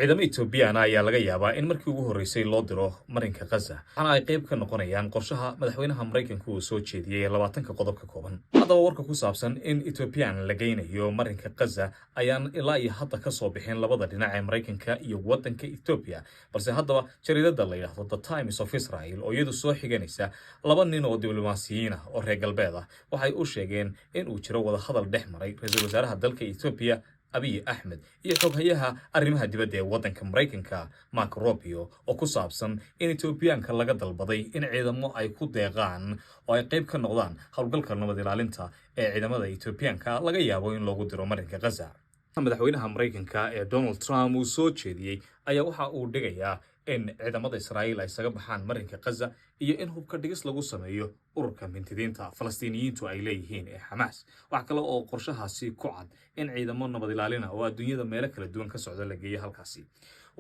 Ciidamo Etoobiyana ayaa laga yaabaa in markii ugu horreysay loo diro marinka Khaza, waxaana ay qayb ka noqonayaan qorshaha madaxweynaha Maraykanku uu soo jeediyey ee 20-ka qodob ka kooban. Haddaba, warka ku saabsan in Ethoobiyan la geynayo marinka Khaza ayaan ilaa iyo hadda ka soo bixin labada dhinac ee Maraykanka iyo waddanka Etoobiya. Balse haddaba jariidada la yidhaahdo The Times of Israel, oo iyadu soo xiganaysa laba nin oo diblomaasiyiin ah oo reer galbeed ah, waxay u sheegeen in uu jiro wadahadal dhex maray ra-iisul wasaaraha dalka Etoobiya Abiy Axmed iyo xoghayaha arrimaha dibadda ee waddanka Maraykanka Mark Rubio, oo ku saabsan in Etoobiyaanka laga dalbaday in ciidamo ay ku deeqaan oo ay qayb ka noqdaan howlgalka nabad ilaalinta ee ciidamada Etoobiyaanka laga yaabo in loogu diro marinka Khaza. Madaxweynaha Maraykanka ee Donald Trump uu soo jeediyey ayaa waxa uu dhigayaa in ciidamada Israa'iil ay isaga baxaan marinka Khaza iyo in hubka dhigis lagu sameeyo ururka mintidiinta Falastiiniyiintu ay leeyihiin ee Xamaas. Waxaa kale oo qorshahaasi ku cad in ciidamo nabad ilaalina oo adduunyada meelo kala duwan ka socda la geeyo halkaasi.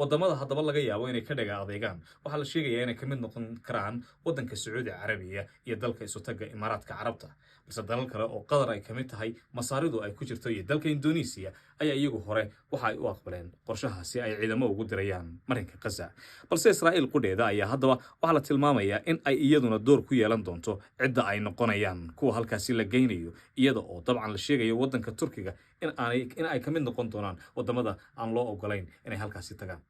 Wadamada haddaba laga yaabo inay ka dhaga adeegaan waxaa la sheegayaa inay ka mid noqon karaan waddanka Sacuudi Carabiya iyo dalka Isutaga Imaaraadka Carabta. Balse dalal kale oo Qatar ay ka mid tahay, Masaaridu ay ku jirto iyo dalka Indonesiya ayaa iyagu hore waxa ay u aqbaleen qorshahaasi ay ciidamo ugu dirayaan marinka Khaza. Balse Israa'iil qudheeda ayaa haddaba waxaa la tilmaamayaa in ay iyaduna door ku yeelan doonto cidda ay noqonayaan kuwa halkaasi la geynayo, iyada oo dabcan la sheegayo waddanka Turkiga in aanay in ay ka mid noqon doonaan wadamada aan loo ogolayn inay halkaasi tagaan.